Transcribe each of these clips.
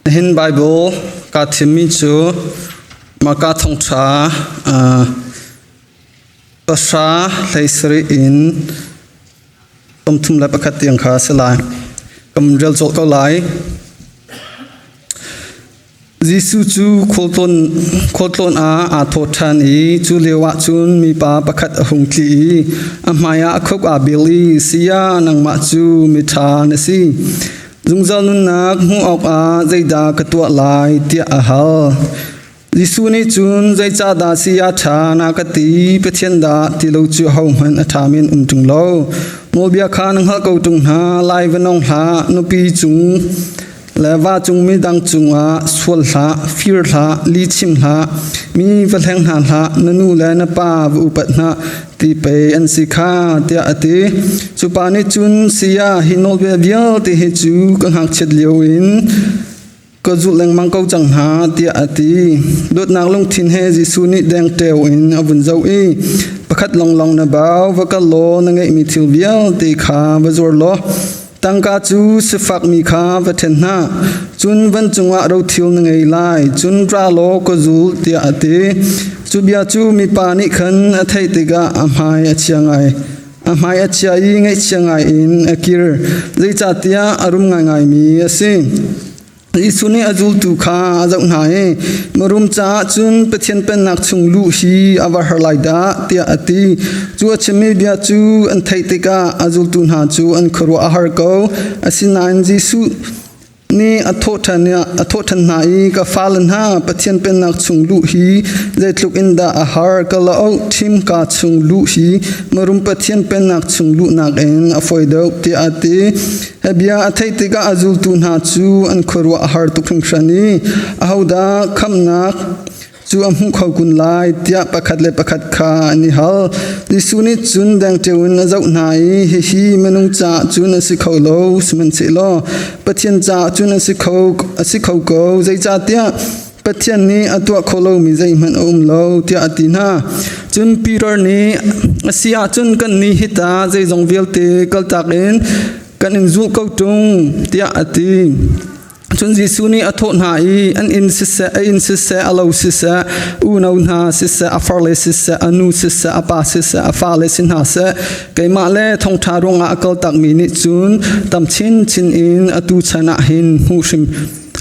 Nihin Baibal kaa thimmi cu Marka thawngṭha 17 in 31 tiang kha a si lai. Kan rel colh ko lai. Jesuh cu khualtlawn ah aa thawh ṭhan i cu lioah cun mipa pakhat a hung tli i a hmaiah a khuk aa bil i, “Saya, nangmah cu miṭha na si. Zungzal nunnak hmuh awkah zeidah ka tuah lai?” tiah a hal. Jesuh nih cun, “Zeicahdah saya ṭha na ka ti? Pathian dah ti lo cu ahohmanh a ṭhami an um ṭung lo. Nawlbia kha na hngalh ko ṭung hna: Lai va nong hlah, nupi cung le va cung midang cungah sual hlah, fir hlah, li chim hlah, mi va hleng hna hlah, na nu le na pa va upat hna ti pei an si kha tiah a ti. Cu pa nih cun saya hi nawlbia vialte hi cu ka ngakchiat lio in ka zulh lengmang ko cang hna tiah a ti. Dawtnak lungthin he Jesuh nih dengteo in a vun zoh i pakhat lawnglawng na bau va kal law na ngeihmi thil vialte kha va zuar law Tangka cu sifakmi kha va ṭhen hna, cun vancung ah rothil na ngei lai, cun ra law ka zul, tiah a ti. Cu bia cu mipa nih khan a theih tikah a hmai a chia ngai. A hmai a chia i ngaihchia ngai in a kir, zeicahtiah a rum ngaingaimi a si. Jesuh nih a zultu kha a zoh hna i mirum caah cun Pathian Pennak chung luh hi a va har lai dah tiah a ti. Cu a chimmi bia cu an theih tikah a zultu hna cu an khuaruah a har ko. Asinain Jesuh nih a thawhṭhan hna i ka fale hna Pathian Pennak chung luh hi zeitluk in dah a har ka laoh ṭhimka chung luh hi mirum Pathian Pennak chung luhnak in a fawi deuh tiah a ti. Hi bia a theih tikah a zultu hna cu an khuaruah a har tuk hringhran i ahodah khamhnak cu a hmu kho kun lai tiah pakhat le pakhat kha an i hal. Jesuh nih cun dengteo in a zoh hna i hihi minung caah cun a si kho lo, sihmanhsehlaw Pathian caah cun a si kho ko, zeicahtiah Pathian nih a tuah kho lomi zeihmanh a um lo tiah a ti hna. Cun Peter nih a si ahcun kannih hita zeizong vialte kaltak in kan in zulh ko ṭung tiah a ti. Cun Jesuh nih a thawh hna i an inn siseh, a inn siseh, a lo siseh, unau hna siseh, a farle siseh, a nu siseh, a pa siseh, a fale si hna seh, keimah le thawngṭha ruangah a kaltakmi nih cun tam chinchin in atu chan ah hin hmuh hrim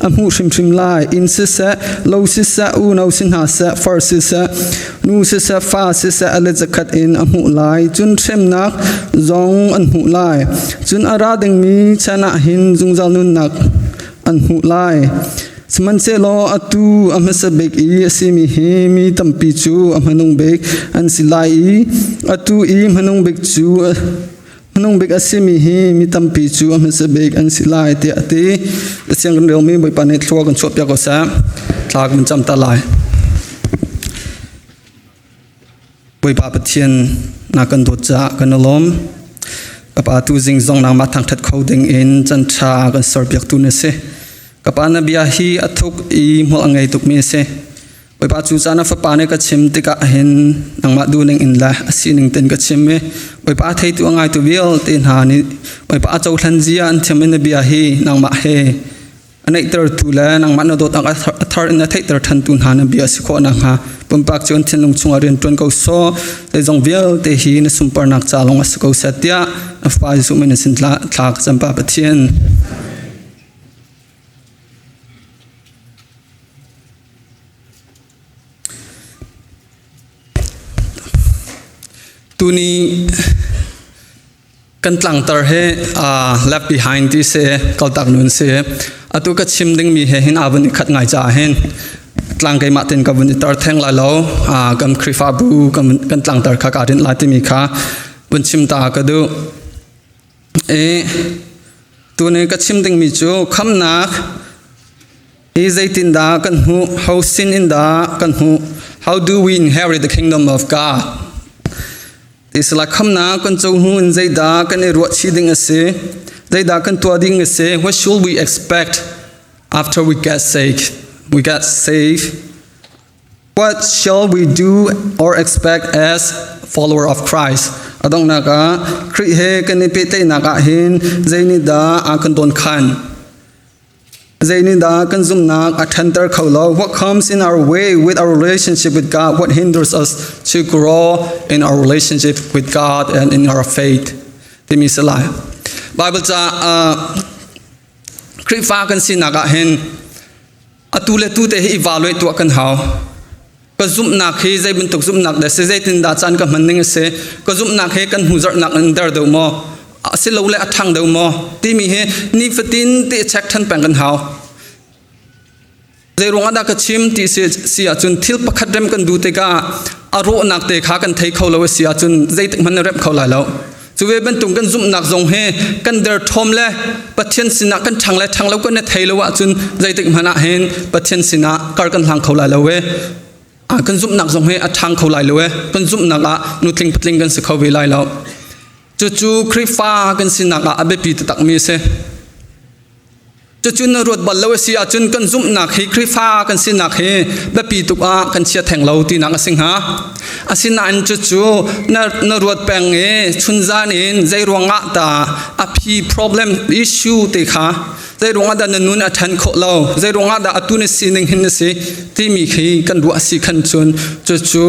a hmuh hrimhrim lai. Inn siseh, lo siseh, unau si hna seh, far siseh, nu siseh, fa siseh, a let zakhat in a hmuh lai. Cun hremnak zong an hmuh lai. Cun a ra dingmi chan ah hin zungzal nunnak an hmuh lai. Sihmanhsehlaw atu a hmasa bik i a simi hi mi tampi cu a hmanung bik an si lai i atu i hmanung bik cu Hmanung bik a simi hi mi tampi cu a hmasa bik an si lai tiah a ti. Siang kan relmi Bawipa nih thlua kan chuahpiak ko seh. Thla kan cam ta lai. Bawipa Pathian na kan dawt caah kan i lawm. Kapa tu zing zong nangmah thangthat kho ding in can tha kan serpiak tu na si. Kapa na bia hi a thuk i hmual a ngei tukmi a si. Bawipa cu caan a fapa nih ka chim tikah hin nangmah duhning in le a sining ten ka chim i Bawipa a theitu a ngaitu vialte hna nih Bawipa a cohlan zia an thiam in na bia hi nangmah he a neihtertu le nangmah na dawtnak a thar in a theihter ṭhantu hna na bia si khawh nakhnga pumpak cu an thinlung chungah rian ṭuan ko sawh zeizong vialte hi na sunparnak ca lawng a si ko seh tiah na fapa Jesuh min in sin thla ka cam Pa Pathian. Tuni kan tlangtar he left behind ti si kaltak nun si atu ka chim dingmi he hin aa vun i khat ngai caah hin tlang keimah ten ka vun i tar theng lai lo kan Khrihfabu kan tlangtar kha kaa rinh lai timi kha vun chim ta ka duh i tuni ka chim dingmi cu khamnak Hi zeitindah kan hmuh? How sin in dah kan hmuh? How do we inherit the kingdom of God? Tisala khamnak kan co hnu in zeidah kan i ruah chih ding a si? Zeidah kan tuah ding a si? What should we expect after we get saved? We got saved. What shall we do or expect as follower of Christ? A donghnak ah Khrih he kan i pehtlaihnak ah hin zei nih dah a kan dawn khan? Zeinindah kan zumhnak a ṭhanter kho lo? What comes in our way with our relationship with God? What hinders us to grow in our relationship with God and in our faith? Timi si lai. Bible ca Khrihfa kan sinak ah hin atu le tu te hi evaluate tuah kan hau. Ka zumhnak hi zei bantuk zumhnak dah si zeitindah caan ka hman ning a si ka zumhnak hi kan hnuzarhnak in der deuh maw asilole a ṭhang deuh maw timi hi nifatin te check ṭhan peng kan hau. Zei ruangah dah ka chim ti si, si ahcun thil pakhat rem kan duh tikah a rawhnak te kha kan thei kho lo a si ahcun zeitik hmanh na remh kho lai lo. Cu ve bantuk kan zumhnak zong hi kan derthawm le Pathian sinah kan ṭhang le ṭhang lo kan i thei lo ahcun zeitik hmanh ah hin Pathian sinah kar kan hlang kho lai lo e. Kan zumhnak zong hi a ṭhang kho lai lo e. Kan zumhnak ah nutling patling kan si kho ve lai lo. Cucu Khrihfa kan sinak ah a biapi taktakmi a si. Cucu na ruat bal lo a si ahcun kan zumhnak hi Khrihfa kan sinak hi biapi tuk ah kan chia theng lo tinak a si hnga. Asinain cucu na, na ruat peng i chunzan in zei ruangah ta a phi problem issue te kha zei ruangah dah na nun a ṭhan khawh lo zei ruangah dah atu na sining hin na si timi khi kan ruah si khan cun cucu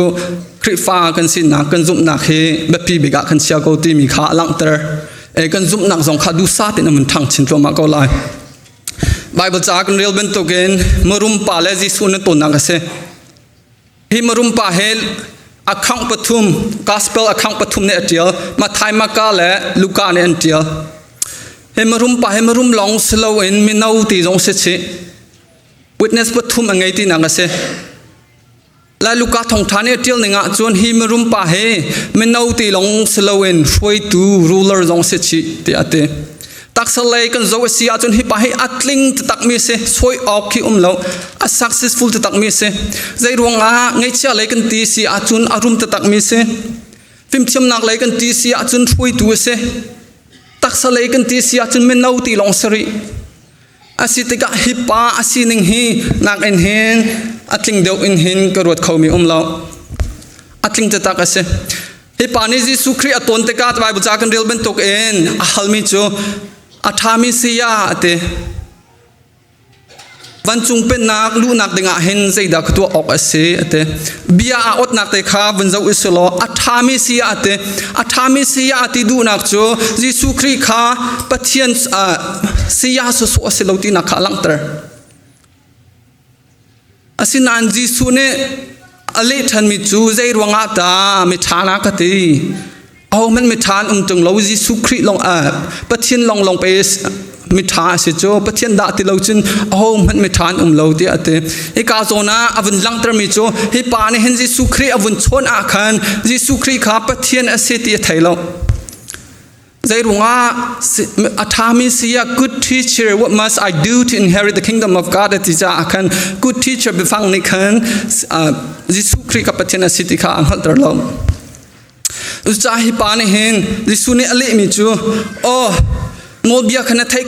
Khrihfa kan sinak kan zumhnak hi biapi bik ah kan chia ko timi kha a langhter. E kan zumhnak zong kha duhsah tein a mun ṭhang chin thluahmah ko lai. Bible ca kan rel bantukin marum pa le Jesuh na tonnak a si. Hi marum pa he account pathum gospel account pathum nih a ṭial Matthai, Marka le Luka nih an ṭial. Hi marum pa hi marum lawng si loin mino ti zong si chih. Witness pathum a ngei tinak a si. Lai Luka thawngṭha nih a ṭial ning ah cun hi mirum pa hi mino ti lawng si loin hruaitu ruler zong si chih tiah a ti. Taksa lei kan zoh a si ahcun hi pa hi a tling taktakmi a si, sawi awk khi um lo, a successful taktakmi a si. Zei ruangah ngaihchia lei kan ti si ahcun a rum taktakmi a si. Fimthiamnak lei kan ti si ahcun hruaitu a si. Taksa lei kan ti si ahcun mino ti lawng si rih. A si tikah hi pa a sining hi nakin hin a tling deuh in hin ka ruat khomi um lo. A tling taktak a si. Hi pa nih Jesuh Khrih a tawn tikah Bible ca kan rel bantuk in a halmi cu a ṭhami saya a ti. Vancung pennak luhnak dingah hin zeidah ka tuah awk a si a ti. Bia a otnak te kha vun zoh u law a ṭhami saya a ti. A ṭhami saya a ti duhnak cu Jesuh Khrih kha Pathian saya sawsawh a si lo tinak kha a langhter. Asinain Jesuh nih a leh ṭhanmi cu zei ruangah dah miṭha na ka ti? Ahohmanh miṭha an um ṭung lo. Jesuh Khrih lawng Pathian lawnglawng pe miṭha a si cu. Pathian dah ti lo cun ahohmanh miṭha an um lo tiah a ti. Hika zawn ah a vun langhtermi cu hi pa nih hin Jesuh Khrih a vun chawn ah khan Jesuh Khrih kha Pathian a si ti a thei lo. Zeiruangah a ṭhami saya good teacher what must I do to inherit the kingdom of God ti caah khan good teacher biafang nih khan Jesuh Khrih ka Pathian a si ti kha a hngalhter lo. Cucaah hi pa nih hin Jesuh nih a lehmi cu aw nawlbia kha na theih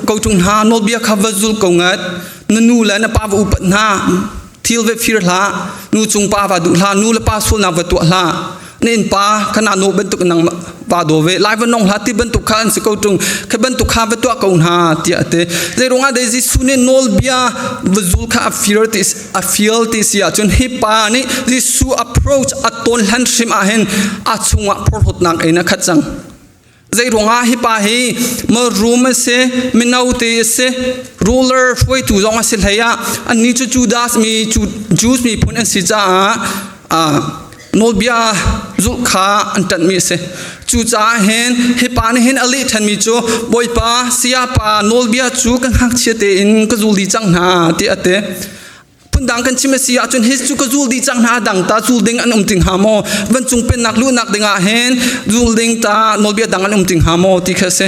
ko ṭung hna nawlbia kha va zul ko ngat na nu le na pa va upat hna thil va fir hlah nu cung pa va duh hlah nu le pa sualnak va tuah hlah na innpa kana no bantuk nang va do ve lai va nong hla ti bantuk kha an si ko tung kha bantuk kha va tuah ko hna tiah ate zei ruangah dei Jesuh nih nawlbia va zul kha a fear ti a feel ti si ahcun hi pa nih Jesuh approach a tawn hlan hrim ah hin a chungah phorhlawtnak in a khat cang zei ruangah hi pa hi marum a si mino te a si ruler hruaitu zong a si hlei ah annih cu Judas mi Jews miphun an si caah nawlbia zulh kha an ṭanhmi a si. Cucaah hin hi pa nih hin a leh ṭhanmi cu Bawipa sayapa nawlbia cu ka ngakchia tein ka zul dih cang hna tiah a ti. Phundang kan chim a si ahcun hi cu ka zul dih cang hna dang ta zul ding an um ti hnga maw? Vancung pennak luhnak dingah hin zul ding ta nawlbia dang an um ti hnga maw ti kha a si.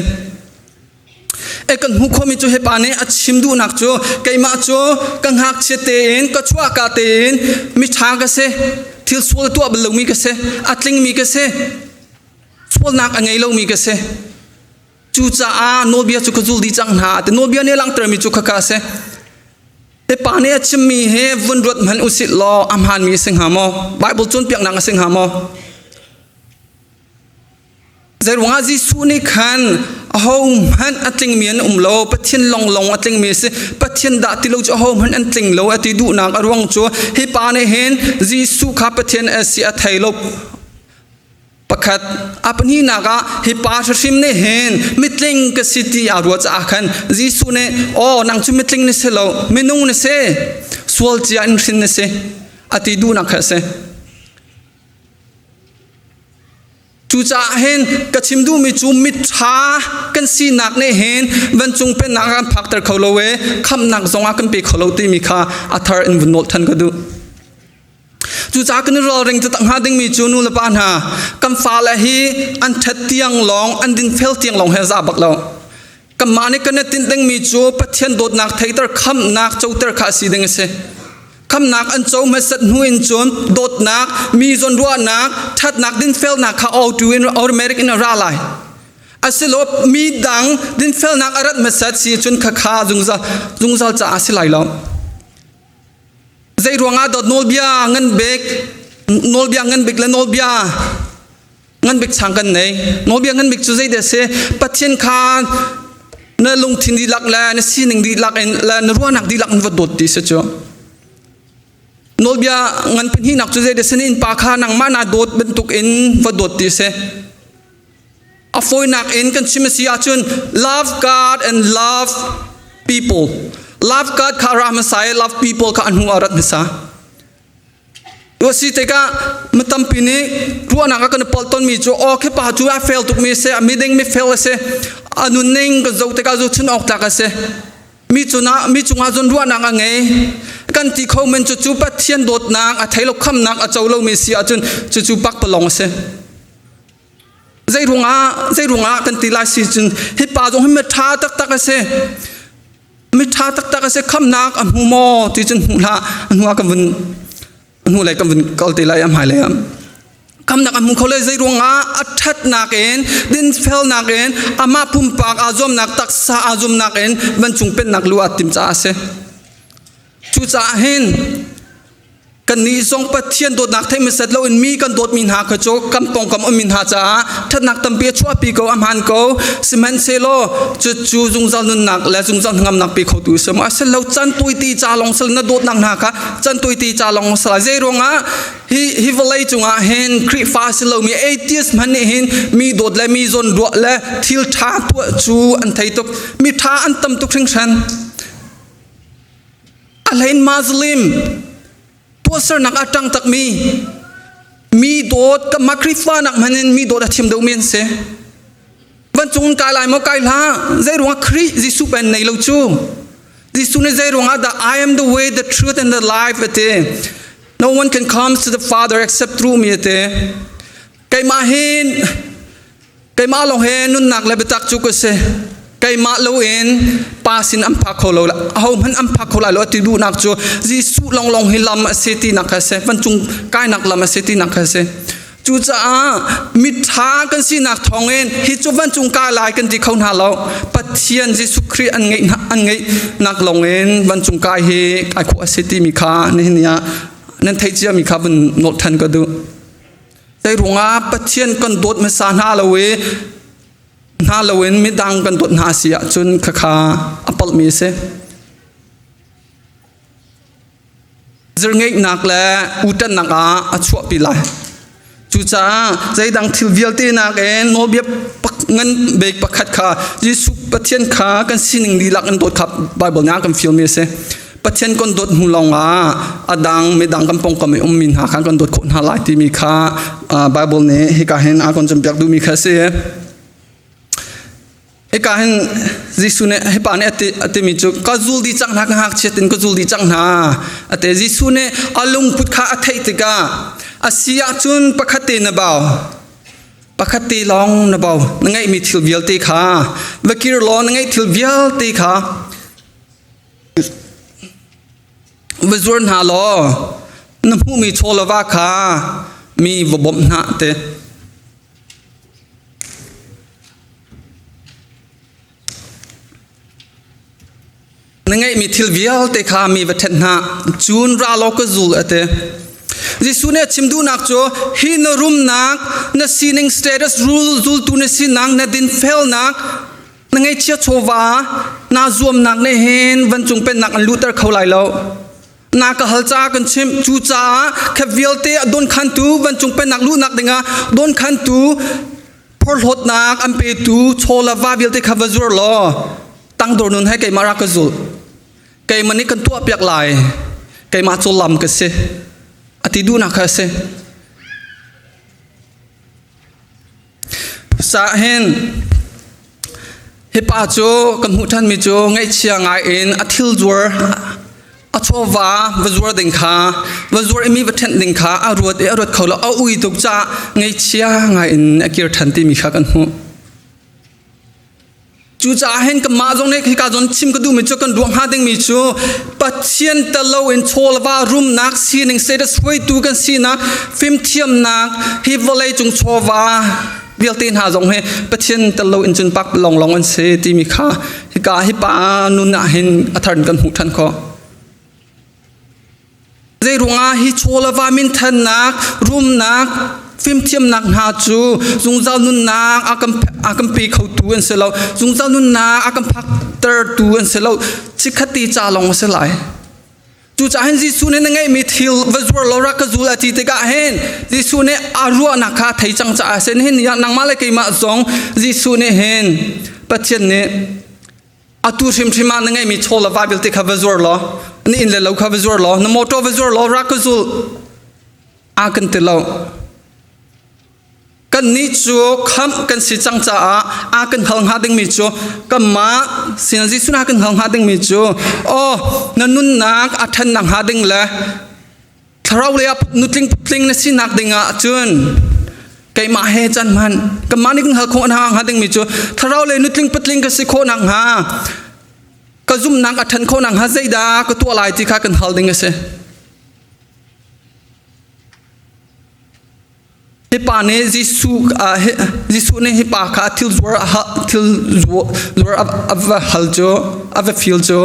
E kan hmuh khomi cu hi pa nih a chim duhnak cu keimah cu ka ngakchia tein ka chuahka tein miṭha ka si thil sual tuah bal lomi ka si a tlingmi ka si sualnak a ngei lomi ka si cucaah nawlbia cu ka zul dih cang hna ti nawlbia nih a langhtermi cu khaka a si Hi pa nih a chimmi hi vun ruat hmanh usih law a hmaanmi a si hnga maw Bible cawnpiaknak a si hnga maw Zeiruangah Jesuh nih khan Ahohmanh a tlingmi an um lo. Pathian lawnglawng a tlingmi a si. Pathian dah ti lo cu ahohmanh an tling lo a ti duhnak a ruang cu hi pa nih hin Jesuh kha Pathian a si a thei lo. Pakhat a pahnihnak ah hi pa hrimhrim nih hin mitling ka si ti aa ruah caah khan Jesuh nih aw nang cu mitling na si lo minung na si sual cia in hrin na si a ti duhnak kha a si. Cucaah hin ka chim duhmi cu miṭha kan sinak nih hin vancung pennak ah kan phakter kho lo i khamhnak zongah kan pe kho lo timi kha a thar in vun nolh than ka duh. Cucaah kan i ralring taktak hnga dingmi cu nu le pa hna kan fale hi an ṭhat tiang lawng an dinfel tiang lawng he a za bak lo. Kanmah nih kan i tinh dingmi cu Pathian dawtnak theiter khamhnak coter kha a si ding a si. Khamnak an co hmasat hnu in cun dawtnak, mi zawnruahnak, ṭhatnak, dinfelnak kha auto in automatic in a ra lai. Asilo mi dang dinfelnak a rat hmasat si cun khakha zungzal zungzal caah a si lai lo. Zei ruangah dawt nawlbia ngan bik nawlbia ngan bik le nawlbia ngan bik chang kan nei. Nawlbia ngan bik cu zei dah si? Pathian kha na lungthin dihlak le na sining dihlak in le na ruahnak dihlak in va dawt ti si cu. Nawlbia ngan pahnihnak cu zei dah si? Na innpa kha nangmah naa dawt bantuk in va dawt ti si. A fawinak in kan chim a si ahcun love God and love people. Love God kha ra hmasa i love people kha a hnu ah rat hmasa. Tuah si tikah mi tampi nih ruahnak a kan i polh tawnmi cu aw khi pa cu a fel tukmi a si, a miding mi fel a si, a nunning kan zoh tikah zohchun awk tlak a si. Mi cungah mi cungah cun ruahnak a ngei. Kan ti kho men cu cu Pathian dawtnak a thei lo khamnak a co lomi si ahcun cucu pakpalawng a si. Zei ruangah zei ruangah kan ti lai si cun hi pa zong hi mi ṭha taktak a si. Mi ṭha taktak a si khamnak a hmu maw ti cun hmu hlah a hnu ah kan vun a hnu lei kan vun kal te lai a hmai lei ah khamnak a hmu kho le zei ruangah a ṭhatnak in dinfelnak in amah pumpak aa zuamnak taksa aa zuamnak in vancung pennak lu aa tim caah a si. Cucaah hin Kannih zong Pathian dawtnak theih hmasat loin mi kan dawtmi hna kha cu kan pawngkam ummi hna caah ṭhatnak tampi a chuahpi ko, a hmaan ko. Sihmanhsehlaw cucu zungzal nunnak le zungzal hnangamnak pe khotu a si maw? A si lo, can tuaiti ca lawng sal na dawtnak hna kha can tuaiti ca lawng sal zei ruangah hi hi vawlei cungah hin Khrihfa si lomi atheist hmanh nih hin mi dawt le mi zawn ruah le thil ṭha tuah cu an thei tuk. Mi ṭha an tam tuk hringhran. A hlein Muslim tuahsernak a ṭang takmi mi dawt kanmah Khrihfa nak hmanh in mi dawt a thiam deuhmi an si. Vancung in kai lai maw kai hlah zei ruangah Khrih Jesuh pen nei lo cu Jesuh nih zei ruangah dah I am the way the truth and the life a ti. No one can come to the Father except through me a ti. Keimah hin Keimah lawng he nunnak le biatak cu ka si. Keimah loin Pa sin an phak kho lo. Ahohmanh an phak kho lai lo ti duhnak cu Jesuh lawnglawng hi lam a si tinak kha a si. Vancung kainak lam a si tinak kha a si. Cucaah miṭha kan sinak thawngin hi cu vancung kai lai kan ti kho hna lo. Pathian Jesuh Khrih an ngeih an ngeihnak lawngin vancung kai hi kai khawh a si timi kha nihin ni ah nan theih ciami kha vun nolh ṭhan ka duh. Zei ruangah Pathian kan dawt hmasa hna lo i hna loin midang kan dawt hna si ahcun khakha a palhmi a si. Zirngeihnak le uṭannak ah a chuahpi lai. Cucaah zeidang thil vialte nakin nawlbia ngan bik pakhat kha Jesuh Pathian kha kan sining dihlak in dawt kha Baibal nih a kan fialmi a si. Pathian kan dawt hnu lawngah a dang midang kan pawngkam i ummi hna kha kan dawt khawh hna lai timi kha Bible nih hika hin a kan cawnpiak duhmi kha a si. Hika hin Jesuh nih hi pa nih a timi cu ka zul dih cang hna ka ngakchiat in ka zul dih cang hna a ti. Jesuh nih a lungput kha a theih tikah a si ahcun pakhat te na bau pakhat te lawng na bau na ngeihmi thil vialte kha va kir law na ngeih thil vialte kha Va zuar hna law na hmuhmi chaw le va kha mi va bawmh hna ti. Na ngeihmi thil vialte kha mi va ṭhenh hna, cun ra law ka zul a ti. Jesuh nih a chim duhnak cu hi na rumnak, na sining status rule zultu na sinak, na dinfelnak. ngeihchia chawva naa zuamnak nih hin vancung pennak an luhter kho lai lo. Na ka hal caah kan chimh. Cucaah kha vialte a dawnkhantu vancung pennak luhnak dingah dawnkhantu phorhlawtnak an petu chaw le va vialte kha va zuar law tangdor nun he keimah rak ka zul. Keimah nih kan tuahpiak lai. Keimah cu lam ka si. A ti duhnak kha a si. Sa hin hi pa cu kan hmuh ṭhanmi cu ngaihchia ngai in a thil zuar a chawva va zuar ding kha va zuar i mi va ṭhenh ding kha a ruat i a ruat kho lo a ui tuk caah ngaihchia ngai in a kir ṭhan timi kha kan hmuh. Cucaah hin kanmah zong nih hika zawn chim ka duhmi cu kan ruah hnga dingmi cu Pathian tel loin chawlva rumnak sining status hruaitu kan sinak fimthiamnak hi vawlei cung chawva vialte hna zong hi Pathian tel loin cun pak lawnglawng an si timi kha hika hi pa nun ah hin a thar in kan hmuh ṭhan khawh. Zeiruangah hi chaw le va minthannak, rumnak, fimthiamnak hna cu zungzal nunnak a kan a kan pe khotu an si lo. Zungzal nunnak a kan phaktertu an si lo. Chikkhat te ca lawng a si lai. Cucaah hin Jesuh nih na ngeihmi thil va zuar lo rak ka zul a ti tikah hin Jesuh nih a ruahnak kha thei cang caah a si. Nihin ni ah nangmah le keimah zong Jesuh nih hin Pathian nih Atu hrimhrim ah na ngeihmi chaw le va vialte kha va zuar law, na inn le lo kha va zuar law, na motor va zuar law, rak ka zul. A kan ti lo. Kannih cu khamh kan si cang caah a kan hal hnga dingmi cu kanmah sin Jesuh a kan hal hnga dingmi cu oh na nunnak a ṭhannak hnga ding le thlarau lei ah nutling putling na sinak ding ah cun keimah he can hman kanmah nih kan hal khawh hna hnga dingmi cu thlarau lei nutling patling ka si khawh nak hnga ka zumhnak a ṭhan khawh nak hnga zeidah ka tuah lai ti kha kan hal ding a si. Hi pa nih Jesuh Jesuh nih hi pa kha thil zuar thil zuar a va hal cu a va fil cu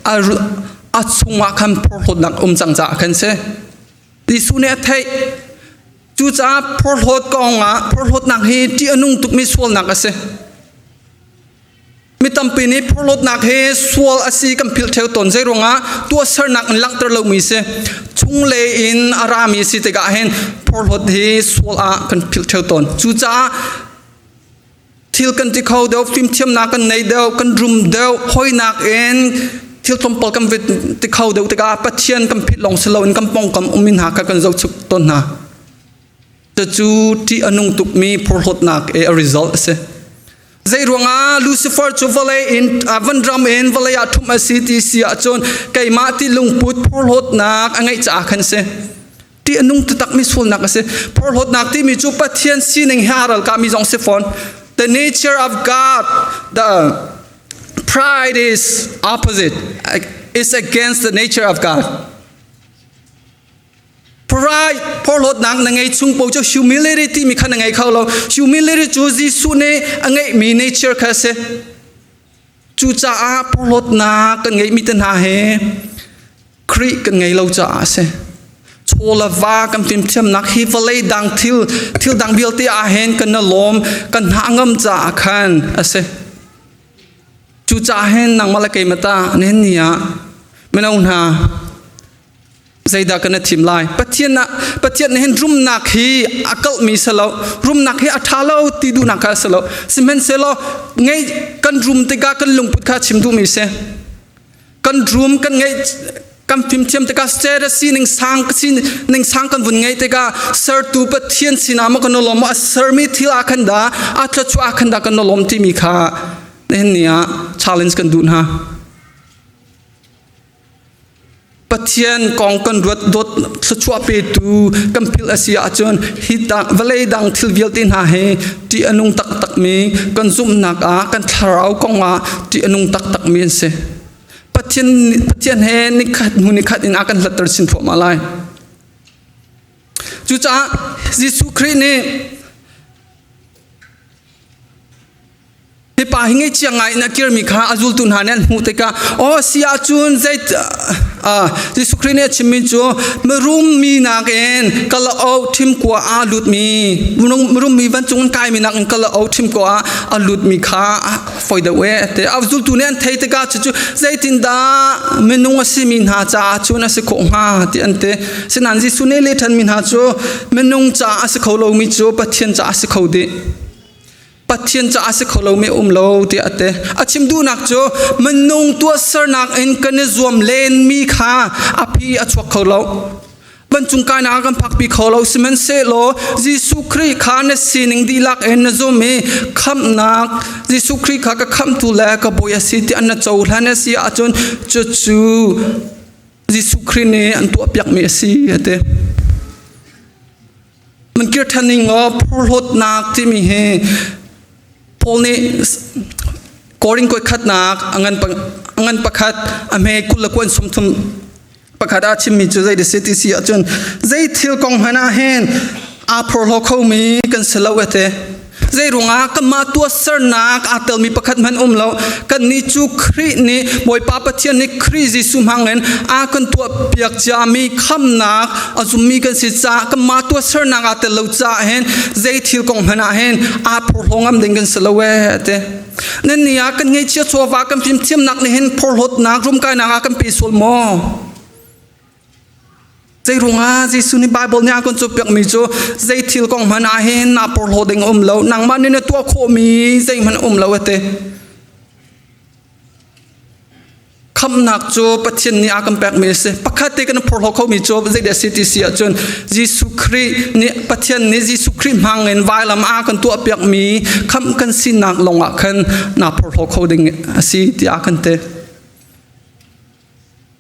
a chungah khan phorhlawtnak um cang caah khan si. Jesuh nih a theih. Cucaah phorhlawt kong ah phorhlawtnak hi ṭih a nung tukmi sualnak a si. Mi tampi nih phorhlawtnak hi sual a si kan philh ṭheo tawn. Zeiruangah tuahsernak in langhter lomi si. Chunglei in a rami si tikah hin phorhlawt hi sual ah kan philh ṭheo tawn. Cucaah thil kan ti kho deuh, fimthiamnak kan nei deuh, kan rum deuh, hawinak in thil tlawmpal kan ti kho deuh tikah Pathian kan philh lawng si loin kan pawngkam ummi hna kha kan zohchuk tawn hna. Cucu ṭih a nung tukmi phorhlawtnak i a result a si. Zeiruangah Lucifer cu vawlei in vanram in vawlei ah ṭhumh a si ti si ahcun keimah ti lungput phorhlawtnak a ngeih caah khan si. Ti a nung taktakmi sualnak a si. Phorhlawtnak timi cu Pathian sining he aa ralkahmi zong si fawn. The nature of God, the pride is opposite. It's against the nature of God. Pride phorhlawtnak na ngei chung paoh cu humility timi kha na ngei kho lo. Humility cu Jesuh nih a ngeihmi nature kha a si. Cucaah phorhlawtnak kan ngeihmi te hna hi Khrih kan ngei lo caah a si. Chaw le va kan fimthiamnak hi vawlei dang thil thil dang vialte ah hin kan na lawm kan hna ngam caah khan a si. Cucaah hin nangmah le keimah ta nihin ni ah mino hna Zeidah kan i thim lai? Pathian ah Pathian nih hin rumnak hi a kalhmi si lo. Rumnak hi a ṭha lo ti duhnak kha a si lo. Sihmanhsehlaw ngei kan rum tikah kan lungput kha chim duhmi si. Kan rum kan ngeih kan fimthiam tikah status sining sang sining sang kan vun ngeih tikah sertu Pathian sinah maw kan lawm maw a sermi thil ah khan dah a thluachuah ah khan dah kan lawm timi kha nihin ni ah challenge kan duh hna. Pathian kong kan ruat dawt thluachuah petu kan philh a si ahcun hi dang vawlei dang thil vialte hna hi ṭih a nung taktakmi kan zumhnak ah kan thlarau kong ah ṭih a nung taktakmi an si. Pathian Pathian he nikhat hnu nikhat in a kan hlatter chin thluahmah lai. Cucaah Jesuh Khrih nih Hi. Hi pa hi ngaihchia ngai in a kirmi kha a zultu hna nih an hmuh tikah aw si ahcun zei Jesuh Khrih nih a chimmi cu mirum mi nakin kalaoh ṭhimkua ah lutmi mirum mi vancung in kaimi nakin kalaoh ṭhimkua ah a lutmi kha foi deuh e te a zultu nih an thei tikah cucu zeitindah minung a simi hna caah cun a si khawh hnga ti an ti. Sinain Jesuh nih leh ṭhanmi hna cu minung caah a si kho lomi cu Pathian caah a si kho dih. Pathian caah a si kho lomi a um lo tiah a ti. A chim duhnak cu minung tuahsernak in kan i zuam lenmi kha a phi a chuak kho lo. Vancung kainak ah kan phakpi kho lo. Sihmanhsehlaw Jesuh Khrih kha na sining dihlak in na zum i khamhnak Jesuh Khrih kha ka khamhtu le ka bawi a si tiah na cohlan a si ahcun cucu Jesuh Khrih nih an tuahpiakmi a si a ti. Man kir ṭhan ning aw phorhlawtnak timi hi Paul nih Korin koi khatnak a ngan pakhat a hme 20 le kuan 30 pakhat ah chimmi cu zei si ti si ahcun zei thil kong hmanh ah hin aa phorhlaw khomi kan si lo ete. Zei ruangah kanmah tuahsernak aa telmi pakhat hmanh um lo. Kannih cu Khrih nih Bawipa Pathian nih Khrih Jesuh hmangin a kan tuahpiak ciami khamnak a zummi kan si caah kanmah tuahsernak aa tel lo caah hin zei thil kong hmanh ah hin aa phorhlaw ngam ding kan si lo ee ti. Nan ni ah kan ngeihchia chawva kan fimthiamnak nih hin phorhlawtnak rumkainak ah kan pe sual maw? Zei ruangah Jesuh nih Bible nih a kan cawnpiakmi cu zei thil kong hmanh ah hin naa porhlaw ding a um lo, nangmah nih na tuah khawhmi zeihmanh a um lo a ti. Khamhnak cu Pathian nih a kan pekmi a si. Pakhat te kan phorhlaw khomi cu zeidah a si ti si ahcun Jesuh Khrih nih Pathian nih Jesuh Khrih hmang in vailam a kan tuahpiakmi khamh kan sinak lawngah khan naa phorhlaw kho ding a si tiah a kan ti.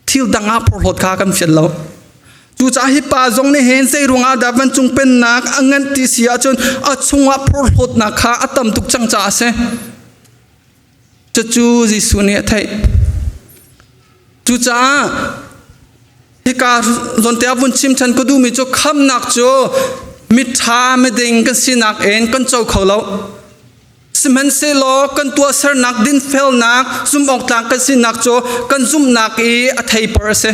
Thil dang ah phorhlawt kha kan fial lo. Cucaah hi pa zong nih hin zei ruangah dah vancung pennak a nganh ti si ahcun a chungah phorhlawtnak kha a tam tuk cang caah a si. Cucu Jesuh nih a theih. Cucaah hika zawnte ah vun chim ṭhan ka duhmi cu khamnak cu miṭha miding kan sinak in kan co kho lo. Sihmanhsehlaw kan tuahsernak dinfelnak zumhawktlak kan sinak cu kan zumhnak i a theipar a si.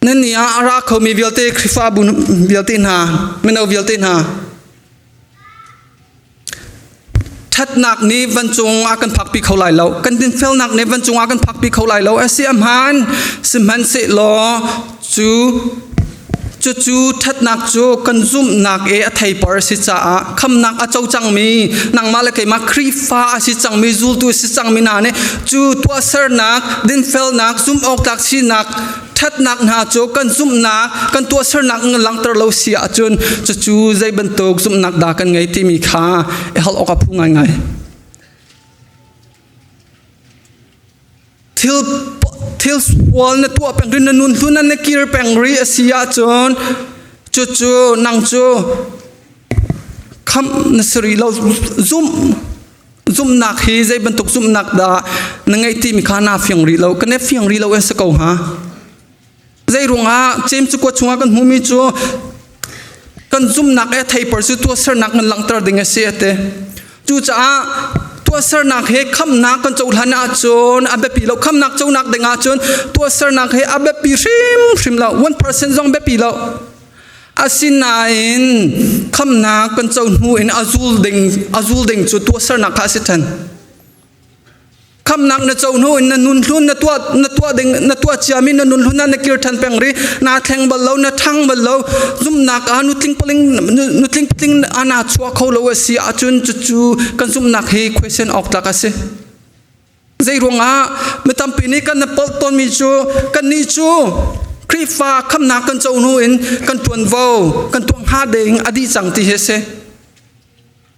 Nan ni ah a ra khomi vialte Khrihfabu vialte hna, mino vialte hna, ṭhatnak nih vancung a kan phakpi kho lai lo. Kan dinfelnak nih vancung a kan phakpi kho lai lo. A si a hmaan. Sihmanhsehlaw cu Cucu ṭhatnak cu kan zumhnak i a theipar a si caah khamnak a co cangmi nangmah le keimah Khrihfa a si cangmi zultu a si cangmi hna nih cu tuahsernak, dinfelnak, zumhawktlak sinak, ṭhatnak hna cu kan zumhnak, kan tuahsernak in langhter lo si ahcun cucu zei bantuk zumhnak dah kan ngei timi kha i hal awk a phu ngaingai. Thil thil sual na tuah peng ri na nun hlun na kir peng ri a si ahcun cucu nang cu khamh na si rih lo zumh zumhnak hi zei bantuk zumhnak dah na ngeih timi kha naa fiang rih lo kan i fiang rih lo an si ko hnga zei ruangah James cakuat chungah kan hmuhmi cu kan zumhnak e theipar cu tuahsernak kan langhter ding a si a ti cucaah tuahsernak he khamnak kan cohlan ahcun a biapi lo khamnak conak ding ahcun tuahsernak he a biapi hrimhrim lo 1% zong biapi lo asinain khamnak kan co hnu in a zul ding a zul ding cu tuahsernak kha a si ṭhan Khamnak na co hnu in na nun hlun na tuah na tuah ding na tuah ciami na nun hlun ah na kir ṭhan peng ri naa thleng bal lo na ṭhang bal lo zumhnak ah nutling paling nutling patling ana chuah kho lo a si ahcun cucu kan zumhnak hi question awk tlak a si. Zei ruangah mi tampi nih kan na polh tawnmi cu kannih cu Khrihfa khamnak kan co hnu in kan ṭuanvo kan tuah hnga ding a dih cang ti hi a si.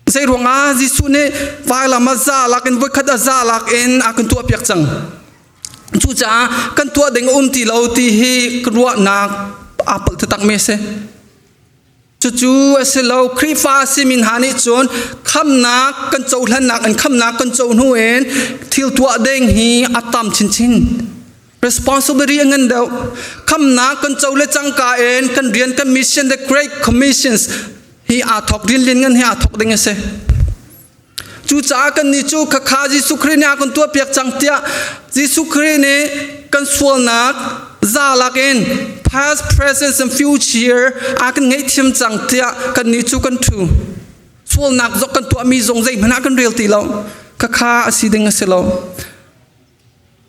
Zeiruangah Jesuh nih vailam a za lak in voikhat a za lak in a kan tuahpiak cang. Cucaah kan tuah ding a um ti lo ti hi ruahnak aa palh takmi a si. Cucu a si lo Khrihfa a simi hna nih cun khamnak kan cohlannak in khamnak kan co hnu in thil tuah ding hi a tam chinchin. Responsibility a ngan deuh. Khamnak kan co le cangka in kan rian kan mission the great commissions hi aa thok rian lian ngan hi aa thok ding a si. Cucaah kannih cu khakha Jesuh Khrih nih a kan tuahpiak cang tiah Jesuh Khrih nih kan sualnak zalak in past, present and future a kan ngaihthiam cang tiah kannih cu kan ṭhu. Sualnak zong kan tuahmi zong zeihmanh ah kan rel ti lo. Khakha a si ding a si lo.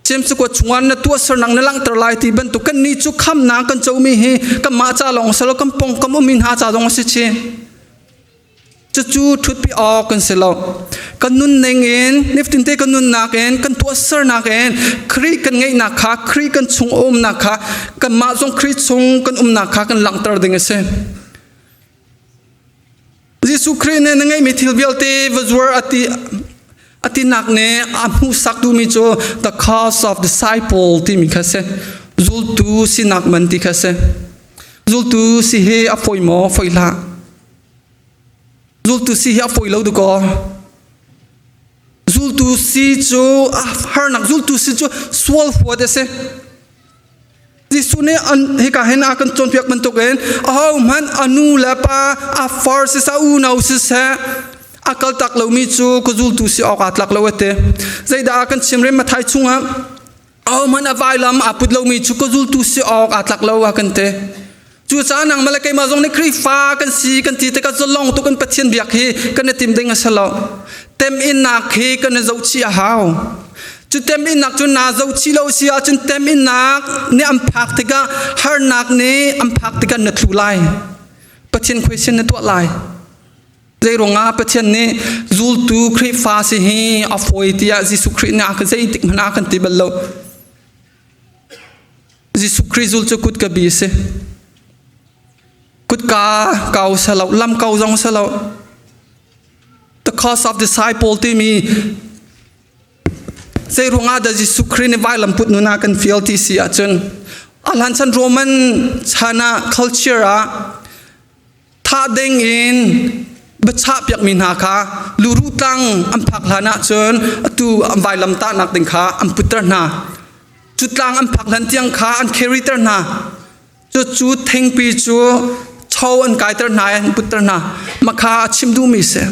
James cakuat chungah na tuahsernak na langhter lai ti bantuk kannih cu khamnak kan comi hi kanmah ca lawng si lo kan pawngkam ummi hna ca zong a si chin. Cucu ṭhutpi awk kan si lo. Kan nunning in, nifatinte kan nunnak in, kan tuahsernak in Khrih kan ngeihnak kha, Khrih kan chung a umnak kha, kanmah zong Khrih chung kan umnak kha kan langhter ding a si. Jesuh Khrih nih na ngeihmi thil vialte va zuar a ti a tinak nih a hmuhsak duhmi cu the cause of disciple timi kha si. Zultu sinak man ti kha si. Zultu si hi a fawi maw? Fawi hlah. Zultu si hi a fawi lo dukaw. Zultu si cu harnak zultu si cu sual huat a si. Jesuh nih an hika hin a kan cawnpiak bantukin ahohmanh a nu le pa a far siseh a unau siseh a kaltak lomi cu ka zultu si awk aa tlak lo a ti. Zeidah a kan chim rem Mathai chungah ahohmanh a vailam aa put lomi cu ka zultu si awk aa tlak lo a kan ti. Cucaah nangmah le keimah zong nih Khrihfa kan si kan ti tikah zalong tuk in Pathian biak hi kan i tim ding a si lo. Teminnak hi kan i zohchih a hau. Cu teminnak cu naa zohchih lo si ahcun teminnak nih an phak tikah harnak nih an phak tikah na tlu lai. Pathian khuaisin na tuah lai. Zeiruangah Pathian nih zultu Khrihfa si hi a fawi tiah Jesuh Khrih nih a ka zeitik hmanh ah a kan ti bal lo. Jesuh Khrih zul cu kutka bi a si. Kutka kau si lo, lam kau zong si lo. The cost of disciple timi zei ruangah dah Jesuh Khrih nih vailam put nun ah kan fial ti si ahcun a hlan chan Roman chan ah culture ah thah ding in biachah piakmi hna kha luruh tlang an phak hlan ahcun atu an vailam tahnak ding kha an putter hna. Cu tlang an phak hlan tiang kha an carryter hna. Cu cu thingpi cu cho an kaiter hna i an putter hna. Makha a chim duhmi si.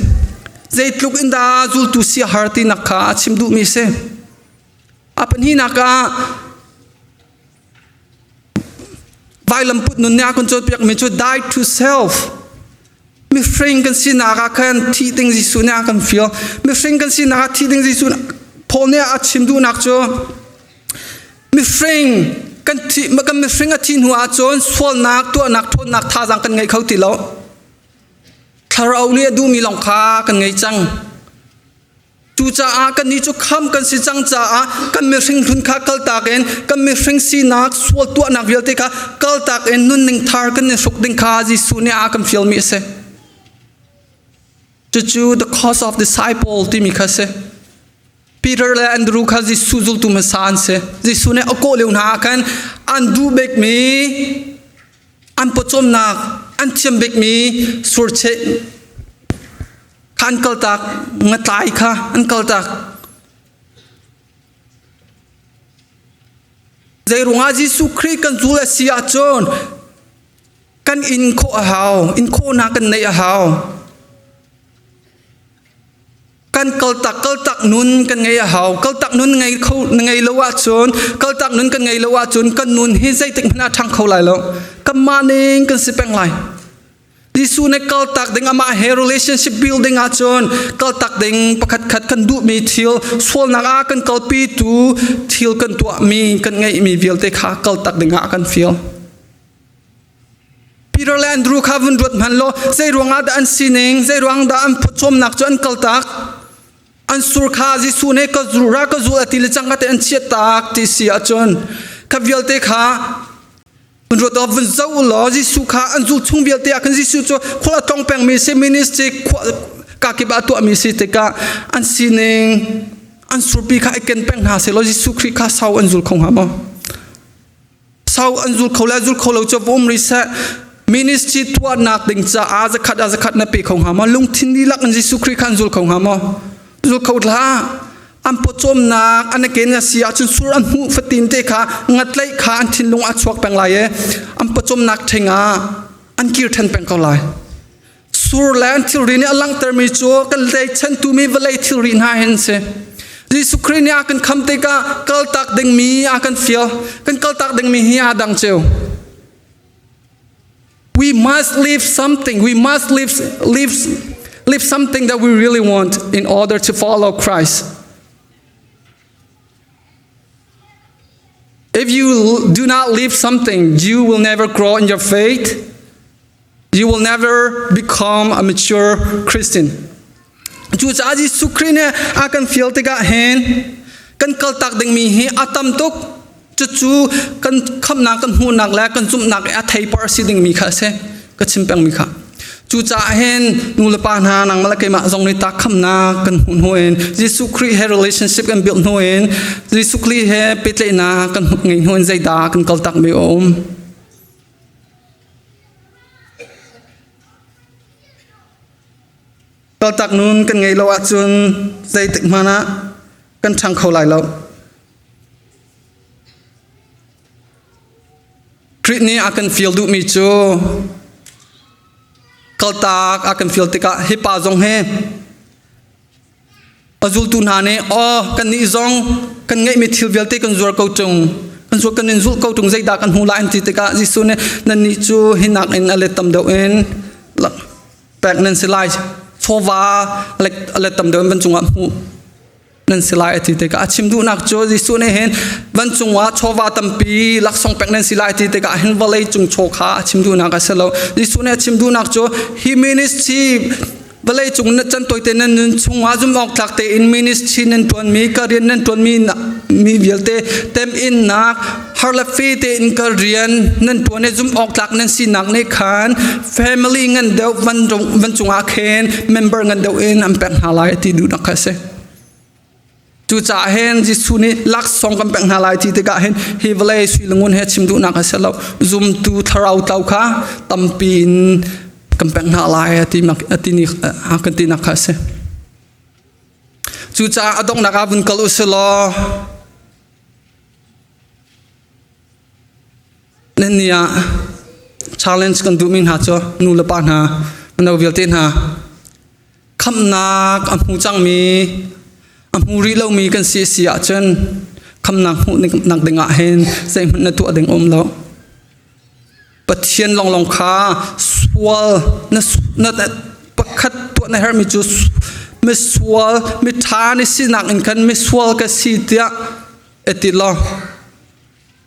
Zeitluk in dah zultu si a har tinak kha a chim duhmi si. A pahnihnak ah Vailam put nun nih a kan cawnpiakmi cu die to self. Mihring kan sinak ah khan thih ding Jesuh nih a kan fial. Mihring kan sinak ah thih ding Jesuh Paul nih a chim duhnak cu mihring kan thi kan mihring a thih hnu ahcun sualnak tuahnak ṭhawnnak thazaang kan ngei kho ti lo. Thlarau nih a duhmi lawng kha kan ngei cang. Cucaah kannih cu kham kan si cang caah kan mihring hlun kha kaltak in kan mihring sinak sual tuahnak vialte kha kaltak in nunning thar kan i hruk ding kha Jesuh nih a kan fialmi a si. Cucu the cost of disciple timi kha a si. Peter le Andrew kha Jesuh zultu hmasa an si. Jesuh nih a kawh lio hna ah khan an duh bikmi an pawcawmnak an thiam bikmi surcheh kha an kaltak ngatlai kha an kaltak zeiruangah Jesuh Khrih kan zul a si ahcun kan in khawh a hau in khawhnak kan neih a hau kan kaltak kaltak nun kan ngei a hau kaltak nun ngei kho ngei lo ahcun kaltak nun kan ngei lo ahcun kan nun hi zeitik hmanh ah ṭhang kho lai lo kanmah ning kan si peng lai Jesuh nih kaltak ding amah he relationship building ahcun kaltak ding pakhatkhat kan duhmi thil sualnak ah kan kalpi tu thil kan tuahmi kan ngeihmi vialte kha kaltak ding ah a kan fial. Peter le Andrew kha vun ruat hmanh law zei ruangah dah an sining zei ruang dah an phuchawmnak cu an kaltak an sur kha Jesuh nih ka zul ra ka zul a ti le cang ka te an chiat tak ti si ahcun kha vialte kha Vun ruat awk vun zoh u law Jesuh kha an zul chung vialte ah khan Jesuh cu khual a tlong pengmi si ministry khua kakip ah tuahmi si tikah an sining an surpi kha i ken peng hna seh law Jesuh Khrih kha sau an zul kho hnga maw? Sau an zul kho le zul kho lo cu va um rih seh ministry tuahnak ding caah zakhat ah zakhat na pe kho hnga maw? Lungthin dihlak in Jesuh Khrih kha an zul kho hnga maw? Zul kho hlah. An pawcawmnak an ken a si ahcun sur an hmuh fatin te kha ngatlaih kha an thinlung a chuak peng lai i an pawcawmnak ṭhing ah an kir ṭhan peng ko lai. Mitsur le an thilri nih a langhtermi cu kan tlaichantu mi vawlei thilri hna hin si. Jesuh Khrih nih a kan kham tikah kaltak dingmi a kan fial. Kan kaltak dingmi hi aa dang cio. We must leave something. We must leave, leave, leave something that we really want in order to follow Christ. If you do not leave something, you will never grow in your faith. You will never become a mature Christian. Cucaah Jesuh Khrih nih a kan fial tikah hin kan kaltak dingmi hi a tam tuk. Cucu kan khamnak kan hmuhnak le kan zumhnak i a theipar a si dingmi kha a si. Ka chim pengmi kha. Cucaah hin nu le pa hna nangmah le keimah zong nih tak khamnak kan hmuh hnu in Jesuh Khrih he relationship kan build hnu in Jesuh Khrih he pehtlaihnak kan ngeih hnu in zeidah kan kaltak mi a um. Kaltak nun kan ngeih lo ahcun zeitik hmanh ah kan ṭhang kho lai lo. Khrih nih a kan fial duhmi cu kaltak a kan fial tikah hi pa zong hi a zultu hna nih aw kannih zong kan ngeihmi thil vialte kan zuar ko ṭung kan zuar kan in zulh ko ṭung zeidah kan hmu lai an ti tikah Jesuh nih nannih cu hi nakin a let tam deuh in pek nan si lai chawva a let tam deuh in van cungah hmuh nan si lai a ti tikah a chim duhnak cu Jesuh nih hin vancung ah chawva tampi laksawng pek nan si lai ti tikah hin vawlei cung chaw kha a chim duhnak a si lo Jesuh nih a chim duhnak cu hi ministry vawlei cung na chan toite nan nun chungah zum awk tlak tein ministry nan tuanmi ka rian nan tuanmi mi vialte tem innak har le fe tein ka rian nan tuan i zum awk tlak nan sinak nih khan family ngan deuh van van cungah khin member ngan deuh in an pek hna lai ti duhnak kha a si. Cucaah hin Jesuh nih laksawng kan pek hna lai ti tikah hin hi vawlei sui le ngun he chim duhnak a si lo. Zumtu thlarau tlau kha tampi in kan pek hna lai a ti a ti ni a kan tinak kha a si. Cucaah a donghnak ah vun kal u si law Nan ni ah challenge kan duhmi hna cu nu le pa hna mino vialte hna khamhnak a hmu cangmi a hmu rih lomi kan si si ahcun khamnak hmuh nak ding ah hin zeihmanh na tuah ding um lo. Pathian lawnglawng kha sual na, na pakhat tuah na herhmi cu misual miṭha ni sinak in khan misual ka si tiah ati law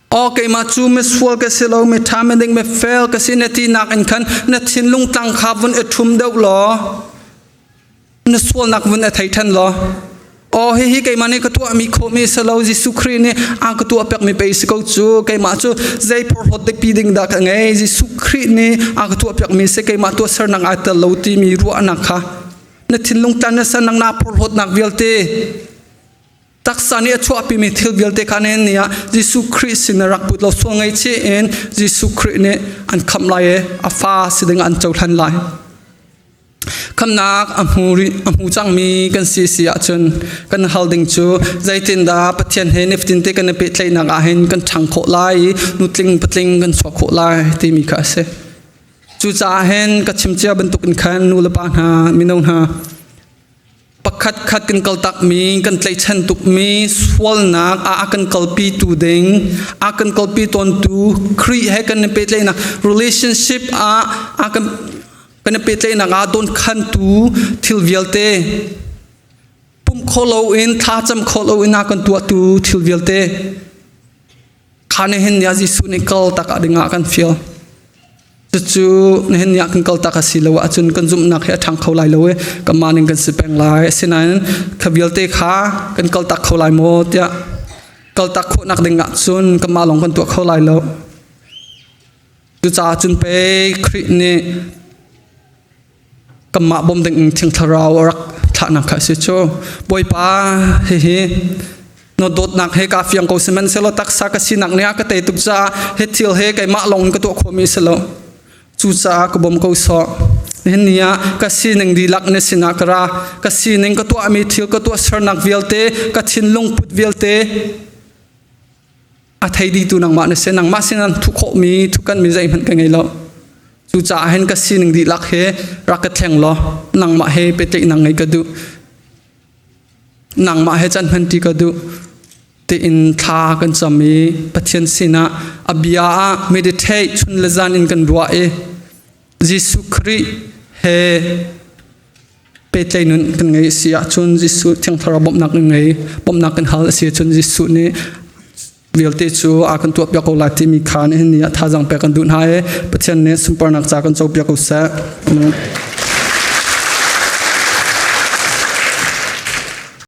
Aw keimah cu misual ka si lo miṭha miding mifel ka si na tinak in khan na thinlung tlang kha vun i ṭhum deuh law na sualnak vun i thei ṭhan law aw hihi keimah nih ka tuahmi khawhmi si lo Jesuh Khrih nih a ka tuah piakmi pei si ko cu keimah cu zei phorhlawt dikpi ding dah ka ngei Jesuh Khrih nih a ka tuah piakmi si keimah tuahsernak ai tel lo timi ruahnak kha na thinlung tlan na sernak na phorhlawtnak vialte Taksa nih a chuahpimi thil vialte kha nihin ni ah Jesuh Khrih sin rak put lo sual ngaihchih in Jesuh Khrih nih an khamh lai i a fa si ding an cohlan lai. Khamnak a hmu rih a hmu cangmi kan si si ahcun kan hal ding cu zeitindah Pathian he nifatin te kan i pehtlaihnak ah hin kan ṭhang khawh lai i nutling patling kan chuak khawh lai timi kha a si. Cucaah hin ka chim cia bantukin khan nu le pa hna mino hna Pakhat khat kan kaltakmi, kan tlaihchan tukmi sualnak ah a kan kalpitu ding, a kan kalpi tawntu Khrih he kan i pehtlaihnak relationship ah a kan kan i pehtlaihnak ah dawnkhantu thil vialte pumh kho loin thlacam kho loin a kan tuahtu thil vialte Kha nihin ni ah Jesuh nih kal tak ah dingah kan fial. Cucu nihin ni ah kan kal tak a si lo ahcun kan zumhnak hi a ṭhang kho lai lo i kanmah ning kan si peng lai. Asinain kha vialte kha kan kal tak kho lai maw tiah kal tak khawhnak ding ahcun kanmah lawng kan tuah kho lai lo. Cucaah cun pei Khrih nih Kanmah bawm ding in Thiang Thlarau a rak thlahnak kha a si cu. Bawipa, hihi na dawtnak he kaa fiang ko sihmanhsehlaw taksa ka sinak nih a ka tei tuk caah hi thil he keimah lawng in ka tuah khawhmi a si lo. Cucaah ka bawm ko sawh. Nihin ni ah ka sining dihlak na sinah ka ra. Ka sining ka tuahmi thil ka tuahsernak vialte, ka thinlung put vialte a thei dihtu nangmah na si. Nangmah sinah thuh khawhmi, thuhkanmi zeihmanh ka ngei lo. Cucaah hin ka sining dihlak he rak ka thleng law nangmah he pehtlaihnak ngei ka duh. Nangmah he caan hmanṭi ka duh tiin thla kan cam i Pathian sinah a bia ah meditate chun le zan in kan ruah i Jesuh Khrih he pehtlaih nun kan ngei si ahcun Jesuh Thiang Thlarau bawmhnak kan ngei bawmhnak kan hal a si ahcun Jesuh nih vialte cu a kan tuahpiak ko lai timi kha nihin ni ah thazaang pek kan duh hna i Pathian nih sunparnak ca kan copiak ko seh. Amen.